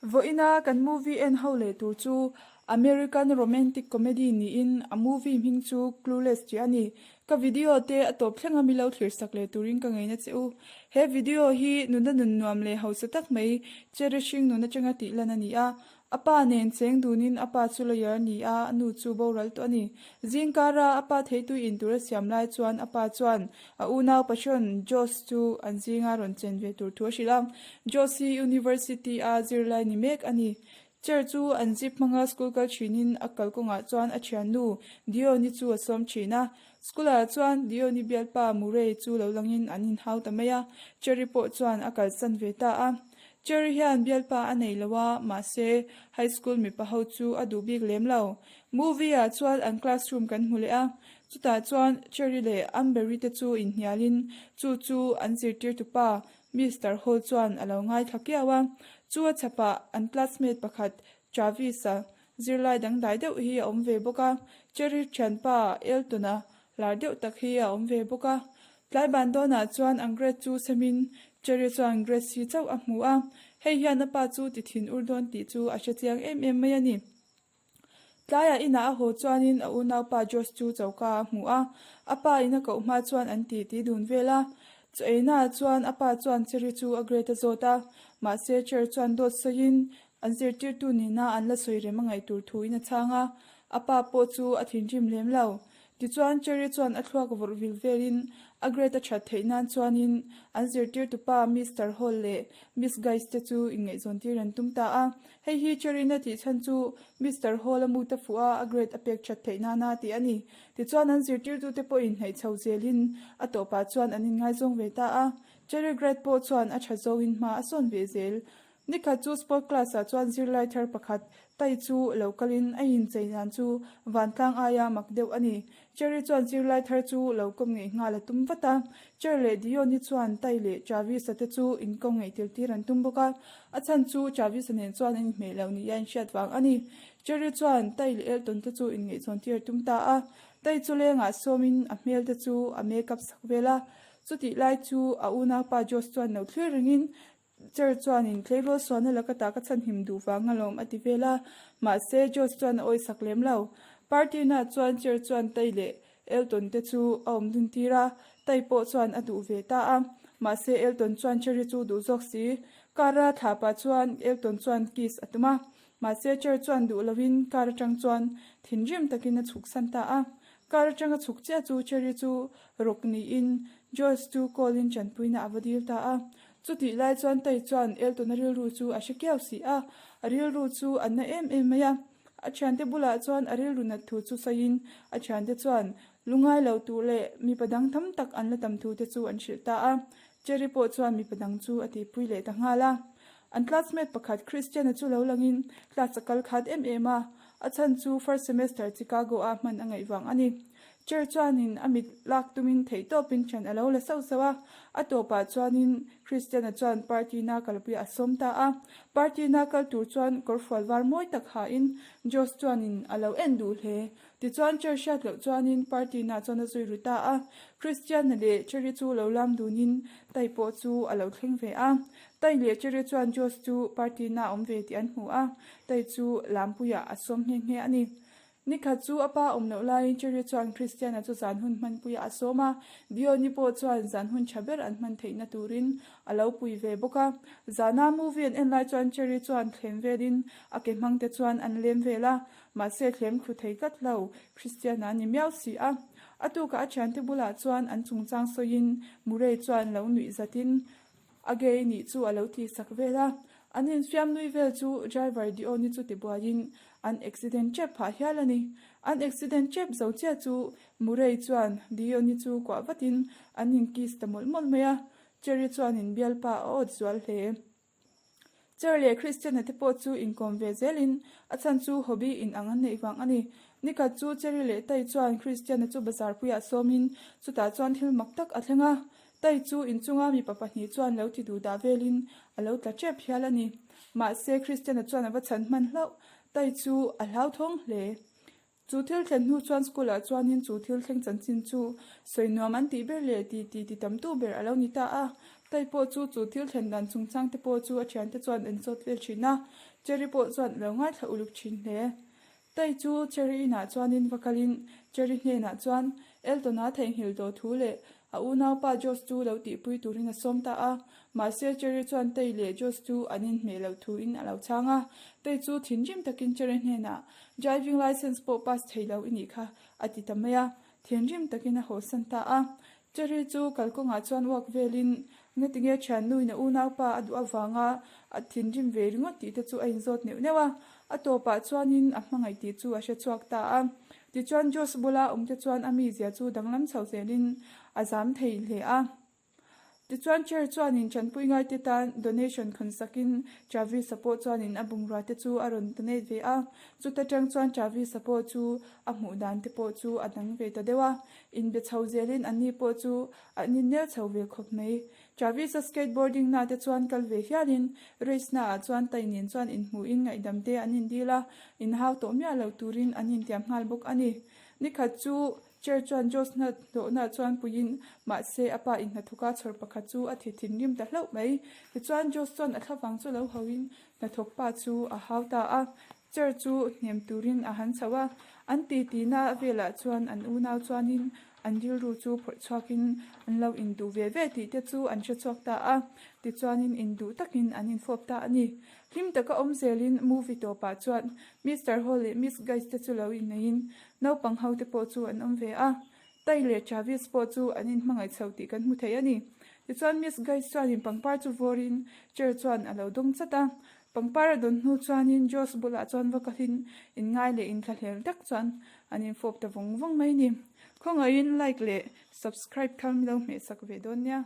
Vawiina kan movie en ho leh tur chu American romantic comedy niin a movie hming chu Clueless tih a ni. Ka video te a tawp thleng a mi lo thlir sak leh turin ka ngeina che u. He video hi nuna nun nuam leh hausa tak mai cherishing nun atanga tih lan a ni a. A pa nen cheng dunin a pa chu lawyer a ni a, a nu chu boral tawh a ni. Zingkara a pa theitui in tur a siam lai chuan a pa chuan a unau pahrawn Josh chu an zinga rawn chen ve tur thu a hrilh a. Josh hi University a zirlai ni mek a ni. Chair chu an zip hmanga school kal thinin a kalkawngah chuan a thiannu Dion-i chu a sawm thin a. School-ah chuan Dion-i bialpa Murray chu lo langin an inhau ta mai a, Cherry pawh chuan a kalsan ve ta a. Cherry hian bialpa a nei lo a, mahse high school mipa ho chu a duh bik lem lo. Movie-ah chuan an classroom kan hmu leh a, chutah chuan Cherry leh Amber-i te chu inhnialin chu chu an zirtirtupa Mister Hall chuan a lo ngaithla kiau a. Chu a chhapah an classmate pakhat Travis-a zirlai dangdai deuh hi a awm ve bawk a, Cherry thianpa Elton-a lar deuh tak hi a awm ve bawk a. Tlai ban dawnah chuan an grade chu semin Cherry chuan grade C chauh a hmu a, hei hian a pa chu ti thin ur dawn tih chu a hre chiang em em mai a ni. Tlaiah inah a haw chuanin a unaupa Josh chu choka a hmu a, a pa in a koh hma chuan an ti ti dun vel a. Chaw einaah chuan a pa chuan Cherry chu a grade a zawt a, mahse Cherry chuan dawt sawiin an zirtirtu nena an la sawi rem a ngaih tur thuin a chhang a, a pa pawh chu a thinrim lem lo. Tichuan Cherry chuan a thluak vawrh vil velin a grade a that theih nan chuanin an zirtirtupa Mister Hall leh Miss Guys te chu inngaihzawn tir an tum ta a. Hei hi Cherry-in a tih chhan chu Mister Hall a mut a fuh a, a grade a pek that theih nana tih a ni. Tichuan an zirtirtute pawh inhnaih chho zelin a tawpah chuan an inngaizawng ve ta a. Cherry grade pawh chuan a tha zawngin hma a sawn ve zel. Nikhat chu sport class ah chuan zirlai thar pakhat Tai chu lo kalin a inchei dan chu vantlang aia mak deuh a ni. Cherry chuan zirlai thar chu lo kawm ngeih nghal a tum vat a. Cher leh Dion-i chuan Tai leh Travis-a te chu inkawm ngeih tir tir an tum bawk a. A chhan chu Travis-a nen chuan an inhmeh lo nia inhriat vang a ni. Cherry chuan Tai leh Elton te chu inngaihzawn tir a tum ta a. Tai chu lengah sawmin a hmel te chu a makeup sak vel a. Chutih lai chu a unaupa Josh chuan lo thlir rengin Cher chuanin tleirawl sualna laka ta ka chhanhim duh vang alawm a ti vel a, mahse Josh chuan a awisak lem lo. Party na chuan Cher chuan Tai leh Elton te chu a awm dun tir a, Tai pawh chuan a duh ve ta a, mahse Elton chuan Cherry chu duh zawk si. Car a thlah pah chuan Elton chuan kiss a tum a, mahse Cher chuan duh lovin car atang chuan thinrim takin a chhuk san ta a. Car atang a chhuk chiah chu Cherry chu rawk niin Josh chu call in tanpuina a va dil ta a. Chutih lai chuan Tai chuan Elton-a rilru chu a hre kiau si a, a rilru chu a na em em mai a. A thiante bulah chuan a rilru nat thu chu sawiin a thiante chuan lungai lo tur leh mipa dang tam tak an la tam thu te chu an hrilh ta a. Cherry pawh chuan mipa dang chu a tihpui leh ta nghal a. An classmate pakhat Christian-a chu lo langin class a kal khat em em a, a chhan chu first semester Chicago-a hman a ngaih vang a ni. Chair chuanin a mit lak tumin theihtawpin thian a lo la sauh sauh a, a tawpah chuanin Christiana chuan party na kalpuiah a sawm ta a. Party na kal tur chuan kawrfual var mawi tak hain Josh chuanin a lo en duh hle. Tichuan chair hriat loh chuanin party na chuan a zui ru ta a. Christiana leh Cherry chu lo lam dunin Tai pawh chu a lo thleng ve a. Tai leh Cherry chuan Josh chu party na awm ve tih an hmu a, Tai chu lampuiah a sawm nghe nghe a ni. Nikhat chu a pa awm loh laiin Cherry chuan Christiana chu zan hun hmanpuiah a sawm a, Dion-i pawh chuan zan hun tha ber an hman theihna turin a lo pui ve bawk a. Zana movie an en lai chuan Cherry chuan thlem velin a ke hmang te chuan an lem vel a, mahse thlem thlu thei tlat lo, Christiana a ni miau si a. A tukah a thiante bulah chuan an chungchang sawiin Murray chuan lo nuih zatin A gay nih chu a lo ti sak vel a, an infiam nui vel chu driver Dion-i chu tibuaiin an accident tep phah hial a ni. An accident tep zo chiah chu Murray chuan Dion-i chu kuah vatin an in kiss ta mawlh mawlh mai a, Cherry chuanin bialpa a awt zual hle. Cher leh Christian-a te pawh chu inkawm ve zelin a chhan chu hobby in ang an neih vang a ni. Nikhat chu Cherry leh Tai chuan Christian-a chu bazar puiah sawmin chutah chuan thil mak tak a thleng a, Tai chu inchunga mipa pahnih chuan lo ti duh dah velin a lo tla tep hial a ni. Mahse, Christian-a chuan a va chhan hman hlauh. Tai chu a hlauthawng hle. Chu thil thlen hnu chuan school-ah chuanin chu thil thleng chanchin chu sawi nuam an tih ber leh ti ti ti tamtu ber a lo ni ta a. Tai pawh chu chu thil thlen dan chungchang te pawh chu a thiante chuan an chawt vel thin a, Cherry pawh chuan a lo ngaithla uluk thin hle. Tai chu Cherry inah chuanin va kalin Cherry hnenah chuan Elton-a theihnghilh tawh thu leh a unaupa Josh chu lo tihpui turin a sawm ta a. Mahse Cherry chuan Tai leh Josh chu an inhmeh loh thuin a lo chhang a. Tai chu thinrim takin Cherry hnenah Driving licence pawh pass thei lo i nih kha a ti ta mai a. Thinrim takin a hawsan ta a. Cherry chu kalkawngah chuan uak velin ngatinge thiannuin a unaupa a duh avanga a thinrim ve ringawt tih te chu a inzawt neuh neuh a. A tawpah chuanin a hmangaih tih chu a hre chhuak ta a. Tichuan Josh bula awmte chuan a mizia chu danglam chho zelin a zam thei hle a. Tichuan Chair chuanin tanpui ngaite tan donation khawn sakin Travis-a pawh chuanin a bungrua te chu a rawn donate ve a. Chuta tang chuan Travis-a pawh chu a hmuh dan te pawh chu a dang ve ta deuh a. Inbe chho zelin anni pawh chu an innel chho ve khawp mai. Travis-a skateboarding na te chuan kal ve hialin race na ah chuan Tai nen chuan inhmuhin ngaihdam te an indil a, inhau tawh miah lo turin an intiam nghal bawk a ni. Nikhat chu Chair chuan Josh hna hlawhna chuan puiin mahse a pa in hnathawka chhawr pakhat chu a thi thinrim ta hlauh mai. Tichuan Josh chuan a thlavang chu lo hauhin hnathawk pa chu a hau ta a. Chair chu hnem turin a han chho a. An titi-na velah chuan an unau chuanin an rilru chu phawrh chhuakin an lo induh ve ve tih te chu an hre chhuak ta a. Tichuanin induh takin an infawp ta a ni. Hlim taka awm zelin movie tawpah chuan Mister Hall leh Miss Guys te chu lo inneihin Naupang ho te pawh chu an awm ve a, Tai leh Travis pawh chu an inhmangaih chho tih kan hmu thei a ni. Tichuan Miss Guys chuanin pangpar chu vawrin chair chuan a lo dawng chat a. Pangpar a dawn hnu chuanin Josh bulah chuan va kalhin inngai leh inthlahlel tak chuan an infawp ta vawng vawng mai a ni. Khawngaihin like leh subscribe kha min lo hmehsak ve dawn nia.